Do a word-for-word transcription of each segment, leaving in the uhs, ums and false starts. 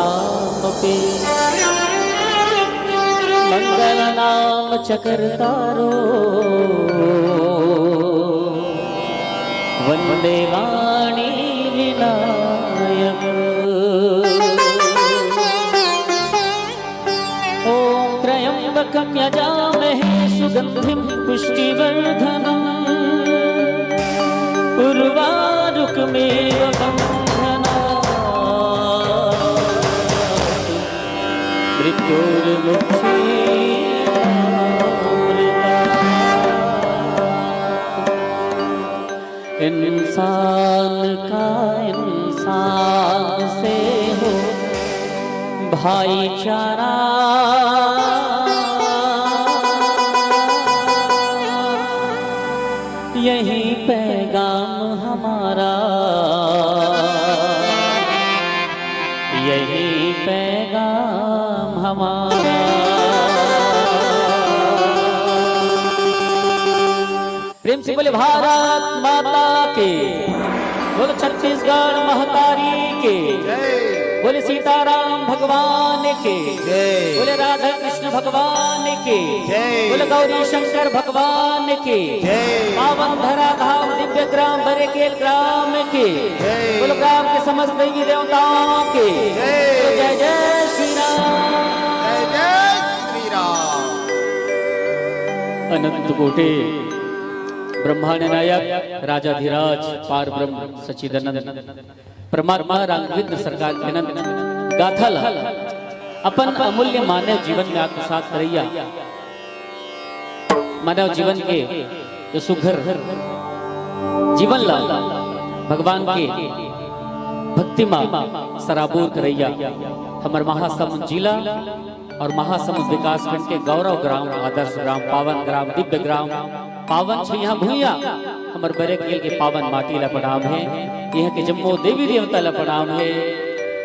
नामपि मंगल नाम चक्रतारो वंदे वाणी विनायक। ॐ त्र्यम्बकं यजामहे सुगन्धिं पुष्टिवर्धनम्। उर्वारुकमेव बन्धनात् मृत्युर्मुक्षेऽमृतात्। इंसान का इंसान से हो भाईचारा, यही पैगाम हमारा, यही पैगाम हमारा। प्रेम से बोले भारत माता की, बोले छत्तीसगढ़ महतारी की, जय। बोले सीताराम भगवान की, जय। बोले राधा कृष्ण भगवान की, जय। बोले गौरी शंकर भगवान की, जय। पावन धरा धाम दिव्य ग्राम बरेकेल ग्राम की, जय। बोले ग्राम के समस्त देवी देवताओं की, जय। बोले जय जय श्री राम। जय जय श्री राम। अनंत कोटि ब्रह्मांड नायक राजाधिराज पार ब्रह्म सच्चिदानंद परमात्मा राघवेंद्र सरकार के अनंत गाथा ला अपन अमूल्य मानव जीवन में आत्मसात करैया मानव जीवन के जो सुघर जीवन ला भगवान के भक्ति मा सराबोर करैया हमर महासमुंद जिला और महासमुंद विकासखंड के गौरव ग्राम, आदर्श ग्राम, पावन ग्राम, दिव्य ग्राम, पावन छैया भुइया, हमर बरेकेल के पावन माटी ला प्रणाम हे। इहाँ के जम्मो देवी देवता ला प्रणाम हे।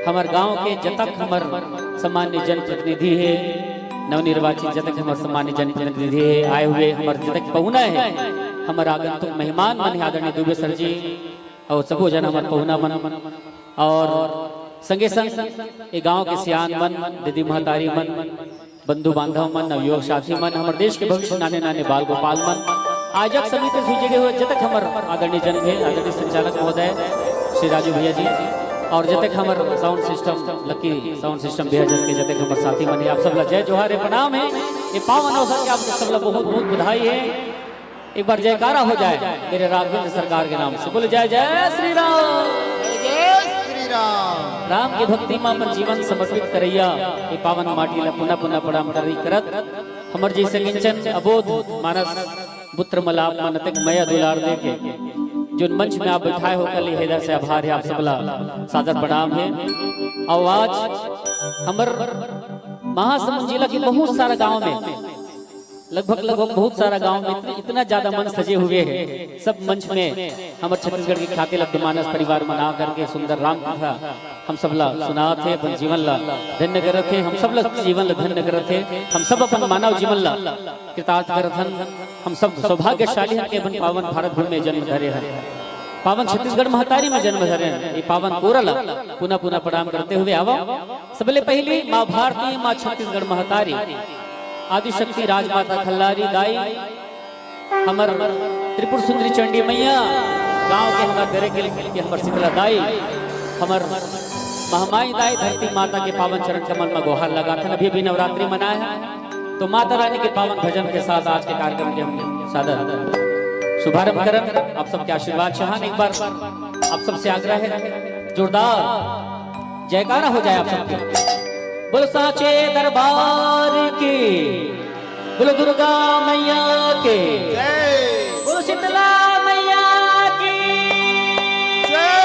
हमर गांव के जतक हमर सम्मान्य जनप्रतिनिधि हे, नवनिर्वाचित जतक हमर सम्मान्य जनप्रतिनिधि हे, आए हुए हमर जतक पहुना हे, हमर आगंतुक मेहमान मन हे, आदरणीय दुबे सर जी, और सबो झन हमर पहुना मन और संगे संग ए गांव के सियान मन, दीदी महतारी मन, बंधु बांधव मन, नवयुवक साथी मन, हमर देश के भविष्य नाने नाने बाल गोपाल मन, आयोजक समिति से जुड़े हुए जतक हमर आदरणीय जन हे, आदरणीय संचालक महोदय श्री राजू भैया जी, और जतक हमर sound system, lucky sound system भैया जन के जतक हमर साथी मन हे, आप सब ला जय जोहार हे, प्रणाम हे। ये पावन अवसर के आप सब ला बहुत बहुत बधाई हे। एक बार जयकारा हो जाए मेरे राघवेंद्र सरकार के नाम से। बोले जय जय श्री राम। जय जय श्री राम। राम के भक्ति में अपन जीवन समर्पित करैया ये पावन माटी ला पुनः पुनः प्रणाम करई करत हमर जैसे किंचन अबोध मानस पुत्र मलाप मन तक मया दुलार दे के जोन मंच में आप बैठाए हो कल हृदय से आभार हे आप सबला सादर प्रणाम हे। और आज हमर महासमुंद जिला के बहुत सारा गांव में लगभग लगभग बहुत सारा गांव में इतने, इतना ज्यादा मंच सजे हुए हैं। सब मंच में हमर छत्तीसगढ़ के ख्याति लब्ध मानस परिवार मना करके सुंदर राम कथा हम सब ला सुनात हे, अपन जीवन ला धन्य करत हे, हम सब ला जीवन ला धन्य करत हे, हम सब अपन मानव जीवन ला कृतार्थ करत हन। हम सब सौभाग्यशाली हन के अपन पावन भारत भूमि में जन्म धरे हन, पावन छत्तीसगढ़ महतारी में जन्म धरे हन। ये पावन कोरा ला पुनः पुनः प्रणाम करते हुए आवा सबले पहली माँ भारती, माँ छत्तीसगढ़ महतारी, आदिशक्ति राजमाता खल्लारी दाई, हमर त्रिपुर सुंदरी चंडी मैया, गांव के हमर दरे के, के हमर शीतला दाई, हमर महमाई दाई, धरती माता के पावन चरण कमल में गोहार लगाथन। अभी अभी नवरात्रि मनाए हे, तो माता रानी के पावन भजन के साथ आज के कार्यक्रम के हम सादर शुभारंभ करन। आप सबके आशीर्वाद चाहन, एक बार आप सबसे आग्रह हे, जोरदार जयकारा हो जाए आप सबके। बोलो सांचे दरबार की, बोलो दुर्गा मैया के, जय। बोलो शीतला मैया की। जय।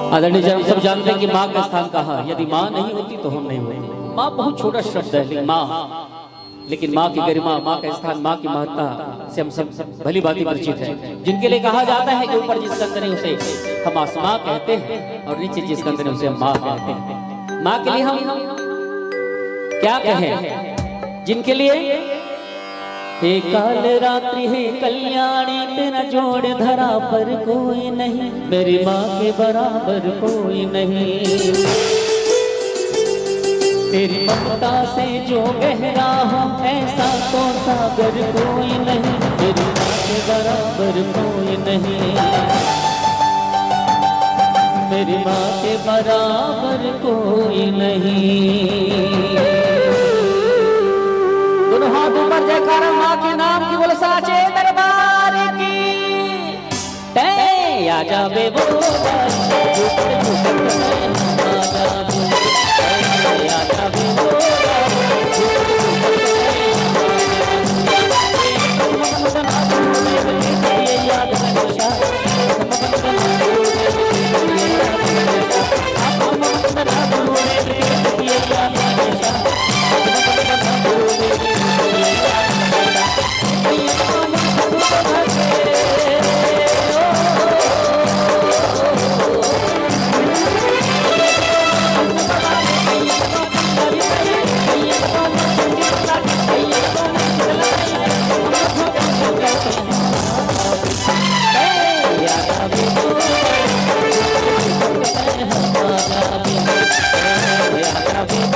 आदरणीय जन, हम सब जानते हैं कि माँ का स्थान कहाँ है। यदि माँ नहीं होती तो हम नहीं होते। माँ बहुत छोटा शब्द है, लेकिन माँ, लेकिन माँ की गरिमा, माँ का स्थान, माँ की महत्ता से हम सब भली भांति परिचित हैं। जिनके लिए कहा जाता है कि ऊपर जिस कंदने उसे हम आसमां कहते हैं और नीचे जिस कंदने उसे हम माँ कहते हैं। माँ के लिए हम क्या कहें? जिनके लिए हे काल रात्रि हे कल्याणी, तेरा जोड़ धरा पर कोई नहीं, मेरी माँ के बराबर कोई नहीं। तेरी ममता से जो गहरा हो, ऐसा तो सागर कोई नहीं, मेरी माँ के बराबर कोई नहीं, मेरी माँ के बराबर कोई नहीं। दोनों हाथ ऊपर, जयकारा माँ के नाम की, बोलो साचे दरबार की। तै आजा बे बोल, झुक झुक के आजा बे। तै आजा बे बोल, झुक झुक के आजा बे।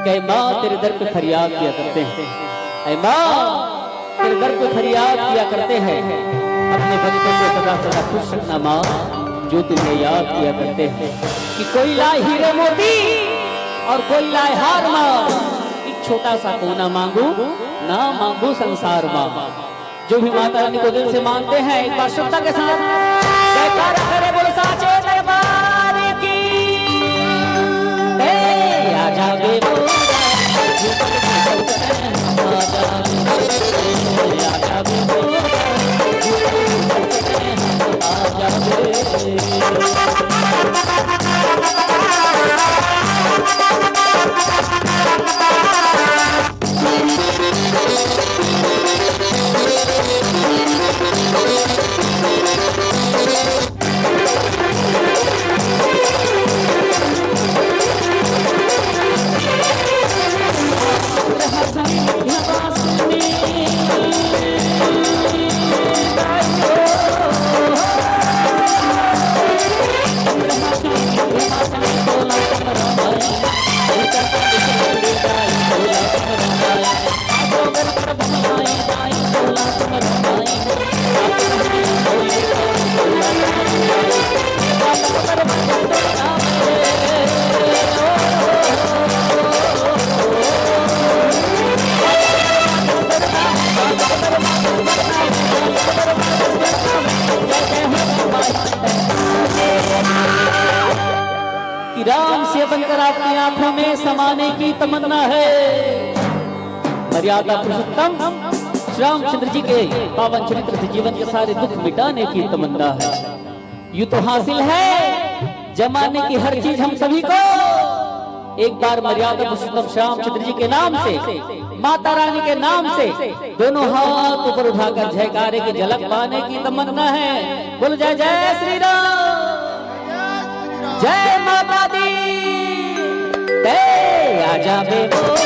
कहे, माँ, तेरे दर पे फरियाद किया करते हैं। ऐ माँ, तेरे दर पे फरियाद किया करते हैं, अपने भक्तों को सदा सदा खुश रखना माँ, जो तुझे याद किया करते हैं। कि कोई लाए हीरे मोती और कोई लाए हार माँ, एक छोटा सा कोना मांगू, ना मांगू संसार माँ। जो भी माता रानी को दिल से मानते हैं, एक बार शुद्धता के साथ जयकारा करें, बोलो साचे दरबार की। ए, आजा बे मोरा, आजा बे, आजा बे मोरा, आजा बे। बनकर आपकी आंखों में समाने की तमन्ना है। मर्यादा पुरुषोत्तम श्री रामचंद्र जी के पावन चरित्र से जीवन के सारे दुख मिटाने की तमन्ना है। यूं तो हासिल है जमाने की हर चीज हम सभी को। एक बार मर्यादा पुरुषोत्तम श्री रामचंद्र जी के नाम से, माता रानी के नाम से दोनों हाथ ऊपर उठाकर जयकारे की झलक पाने की तमन्ना है। बोलो जय जय श्री राम, जय माता दी। ए, आजा बे मोरा।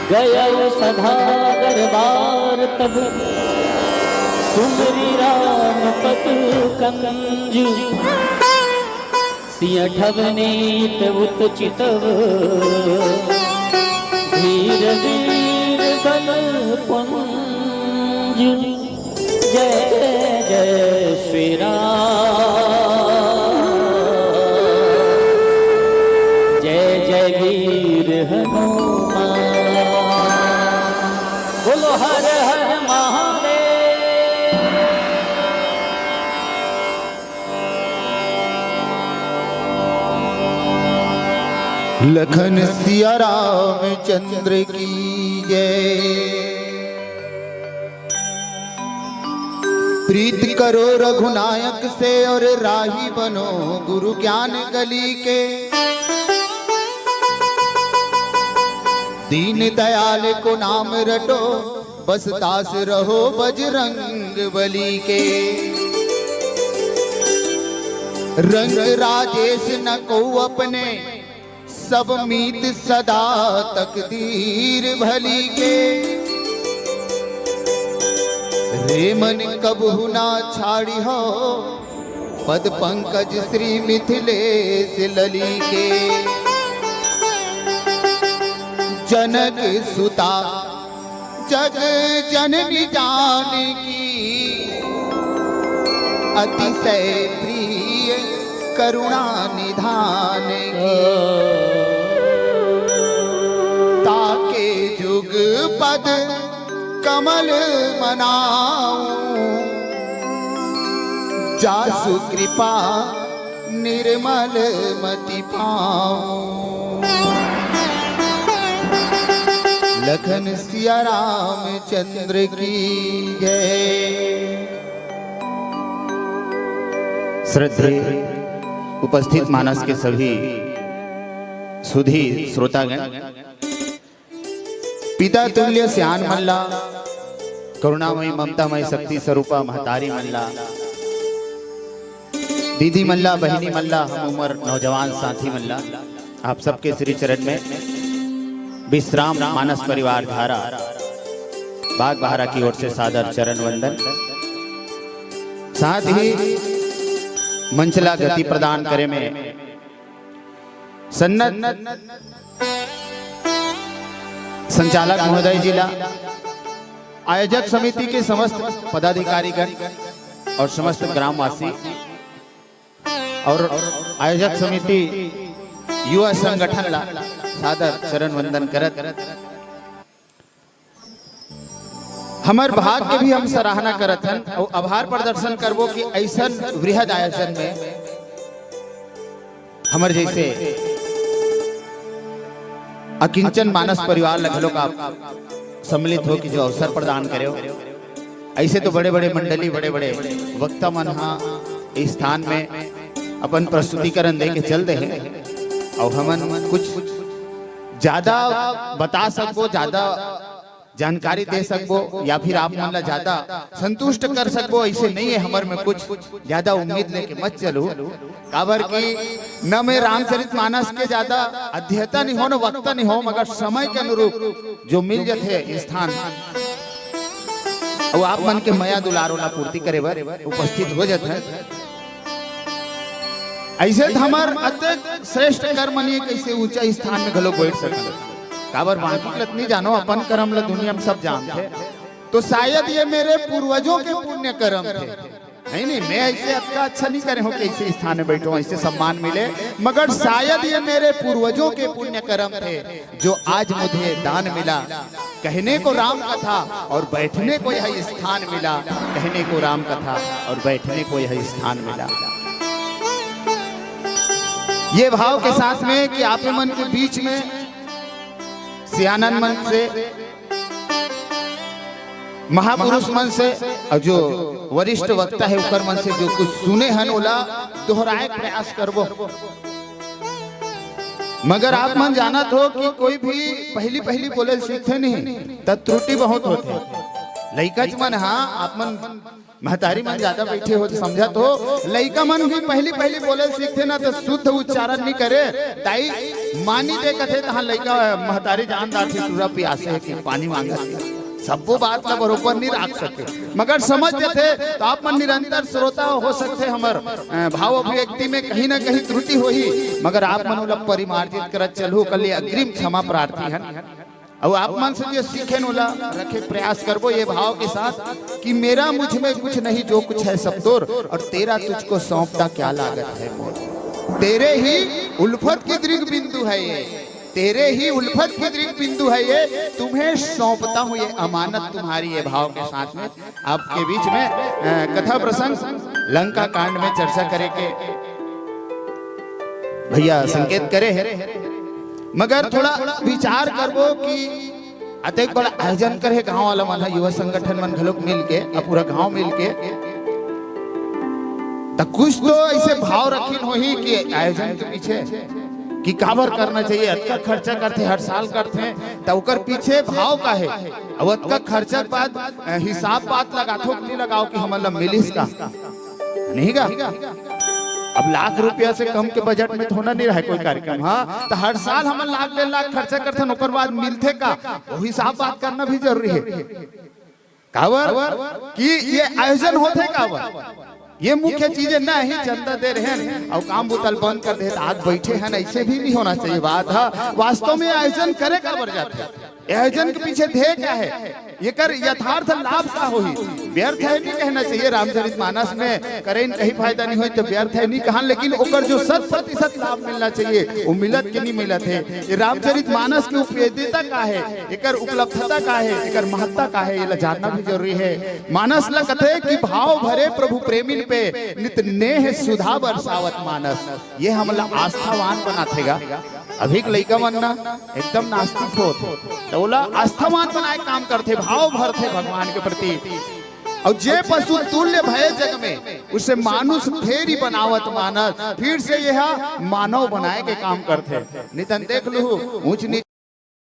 गयो सदा दरबार तब सुमरि राम पद कंज। सिय ठब नीत उत चितव धीर वीर बल पुंज। जय जय श्री राम, जय जय वीर हनुमान। बोलो हर हर महादेव। लखन सिया रामचंद्र की जय। प्रीत करो रघुनायक से और राही बनो गुरु ज्ञान गली के। दीन दयाल को नाम रटो, बस दास रहो बजरंग बली के। रंग राजेश न को अपने, सब मीत सदा तकदीर भली के। रे मन कबहु ना छाड़ी हो, पद पंकज श्री मिथिलेश लली के। जनक सुता जग जननी जानकी, अतिशय प्रिय करुणा निधान की। ताके जुग पद कमल मनाऊं, जासु कृपा निर्मल मति पाऊं। लखन सिया रामचंद्र की जय। श्रद्धेय उपस्थित मानस के सभी सुधी श्रोतागण, पिता तुल्य सियान मन ला, करुणामयी ममतामयी शक्ति स्वरूपा महतारी मन ला, दीदी मन ला, बहिनी मन ला, हम उमर नौजवान साथी मन ला, आप सबके श्री चरण में विश्राम मानस परिवार धारा बागबाहरा की ओर से सादर चरण वंदन। साथ ही मंच ला गति प्रदान करे में सन्नत संचालक महोदय जी ला, आयोजक समिति के समस्त पदाधिकारीगण और समस्त ग्रामवासी और आयोजक समिति युवा संगठन ला सादर चरण वंदन करत, हमर भाग के भी हम सराहना करत हन अउ आभार प्रदर्शन करबो कि ऐसन वृहद आयोजन में हमर जैसे अकिंचन मानस परिवार ल घलोक आप सम्मिलित हो कि जो अवसर प्रदान करे हो। ऐसे तो बड़े-बड़े मंडली, बड़े-बड़े वक्ता मन ह इस स्थान में अपन प्रस्तुतिकरण दे के चल दे हे, अउ हमन कुछ ज्यादा बता सकबो, ज्यादा जानकारी दे सकबो या फिर आप मन ला ज्यादा संतुष्ट कर सकबो, ऐसे नहीं है। हमर में कुछ ज्यादा उम्मीद लेके मत चलू, काबर कि न मैं रामचरित मानस के ज्यादा अध्येता नहीं हो, न वक्ता नहीं हो, मगर समय के अनुरूप जो मिल जथे स्थान, वो आप मन के मया दुलार ओला पूर्ति करे बर उपस्थित हो जाथे। ऐसे त हमर अतेक श्रेष्ठ कर्म नहीं, कैसे ऊंचा स्थान में घलो बैठ सकन। काबर बाकी लत नहीं जानो, अपन कर्म ला दुनिया में सब जानथे। तो शायद ये मेरे पूर्वजों के पुण्य कर्म थे। नहीं, नहीं, मैं ऐसे अतका अच्छा नहीं करे हूँ कि ऐसे स्थान में बैठो, ऐसे सम्मान मिले, मगर शायद ये मेरे पूर्वजों के पुण्य कर्म थे, जो आज मुझे दान मिला। कहने को राम कथा और बैठने को यह स्थान मिला, कहने को राम कथा और बैठने को यह स्थान मिला। ये भाव के साथ में कि आप मन के बीच में सियानन मन से, महापुरुष मन से और जो वरिष्ठ वक्ता है, उकर मन से जो कुछ सुने हन, ओला दोहराए के प्रयास करबो। मगर आप मन जानत हो कि कोई भी पहली पहली बोले सीखते नहीं, त त्रुटि बहुत होते। लइकाच मन, हाँ, आप मन महतारी मन ज्यादा बैठे हो तो समझत हो, लइका मन भी पहली पहली बोले सीखते ना, तो शुद्ध उच्चारण नहीं करे। ताई मानी दे कथे, तहाँ लइका, महतारी जान दाथे टूरा पियासे है कि पानी मांगत है। सब्बो बात ला बरोबर नहीं राख सके, मगर समझ जथे। तो आप मन निरंतर श्रोता हो सकथे, हमर, अ, भाव अभिव्यक्ति में कहीं ना कहीं त्रुटि होही, मगर आप मन ओला परिमार्जित करत चलहू, ओकर लिए अग्रिम क्षमा प्रार्थी हन। अउ आप मन से जो सीखे न ओला रखे के प्रयास करबो ये भाव के साथ कि मेरा मुझ में कुछ नहीं, जो कुछ है सब तोर, और तेरा तुझको सौंपता क्या लागत है मोर। तेरे ही उल्फत की दृग बिंदु है ये, तेरे ही उल्फत की दृग बिंदु है ये, तुम्हें सौंपता हूँ ये अमानत तुम्हारी। ये भाव के साथ में आपके बीच में, अ, कथा प्रसंग लंका कांड में चर्चा करे के भैया संकेत करे है, मगर थोड़ा विचार करबो कि अतेक बड़ा आयोजन करे गांव वाला मन ह, युवा संगठन मन घलोक मिल के, अउ पूरा गांव मिल के, त कुछ तो ऐसे भाव रखिन होही कि आयोजन के पीछे कि काबर करना चाहिए, अतका खर्चा करथे, हर साल करथे, त ओकर पीछे भाव का है? अउ अतका खर्चा के बाद, अ, हिसाब बात लगाथो कि नहीं लगाओ कि हमन ला मिलिस का? नहीं गा? अब लाख रुपया से कम के बजट में थोड़ा नहीं रहे कोई कार्यक्रम। हाँ, तो हर साल हमन लाख डेढ़ लाख खर्चा करथन, ओकर बाद मिलथे का? वो हिसाब बात करना भी जरूरी है। काबर कि ये आयोजन होथे काबर? ये मुख्य चीजें ना ही चंदा दे रहे हैं और काम बुतल बंद कर दे, आज बैठे हैं, ऐसे भी नहीं होना चाहिए। बात है, वास्तव में आयोजन करे काबर जाथे? ये आयोजन के पीछे ध्येय क्या है? एकर यथार्थ लाभ का होही? व्यर्थ है नहीं कहना चाहिए। रामचरित मानस में करेन कहीं फायदा नहीं होई तो व्यर्थ है नहीं कहन, लेकिन ओकर जो शत प्रतिशत लाभ मिलना चाहिए, वो मिलत कि नहीं मिलत है? ये रामचरित मानस की उपयोगिता का है, एकर उपलब्धता का है, एकर महत्ता का है, ये ला जानना भी जरूरी है। मानस ला कथे कि भाव भरे प्रभु प्रेमिन पे, नित नेह सुधा बरसावत मानस। ये हमला आस्थावान बनाथे गा। अभी के लइका मन ना एकदम नास्तिक होत, तो ओला आस्थावान बनाए काम करथे, भाव भरथे भगवान के प्रति। और जे पशु तुल्य भय जग में, उसे मानुष फेरी बनावत मानस, फिर से यह मानव बनाए के काम करथे। नितन देख लू, ऊंच नीच